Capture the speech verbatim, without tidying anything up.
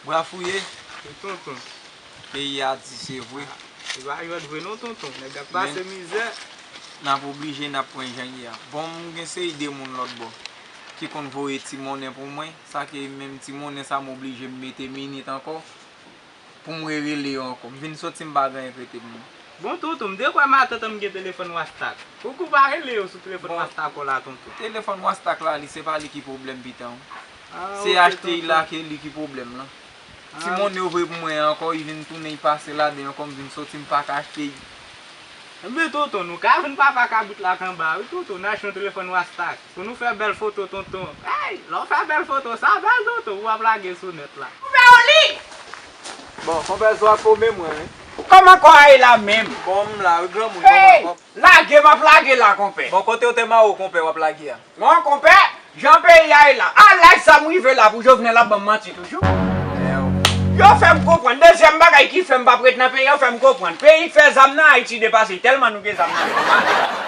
Bra fouye. Wi tonton. Peyi a di se vre. Se pa jwèt vre non tonton. Nèg ap pase mizè. N ap oblije n ap pran jan ye a. Bon, m gen seri de moun lòt bò ki konn voye ti monnen pou mwen. Sa ke menm ti monnen sa m oblije m mete minit ankò pou m rerele yo ankò. M vin soti m pa gen anyen k rete pou mwen. Bon tonton, m te kwè matant an m gen telefòn wastak. Pouki w pa rele yo sou telefòn wastak ou la tonton? Telefòn wastak la li se pa li ki pwoblèm pitan. Se achte l la ke li ki pwoblèm lan. Ti monnen yo voye pou mwen ankò, li vin tounen li pase ladan ankò, m vin soti m pa ka achte l. Ebyen tonton, nou ka jwenn papa kabrit la k anba wi tonton, n achte yon telefòn wastak. Pou nou fè bèl foto tonton. Ey, lè w fè bèl foto, sa bèl tonton, ou ap lage sou nèt la. Ouvè w li! Bon, konpè zo ak pome mwen wi. Kòman kò a ye la menm? Bon, m la wi granmoun. Ey, lage m ap lage la konpè. Bon, kote yo te mare w konpè w ap lage a? Bon, konpè, jan peyi a ye la. A laj sa m rive la pou Jovenel ap ban m manti toujou. Yo fè m konprann. Dezyèm bagay ki fè m p ap ret nan peyi a, yo fè m konprann. Peyi k fè zam nan Ayiti depase. Tèlman nou gen zam nan peyi a.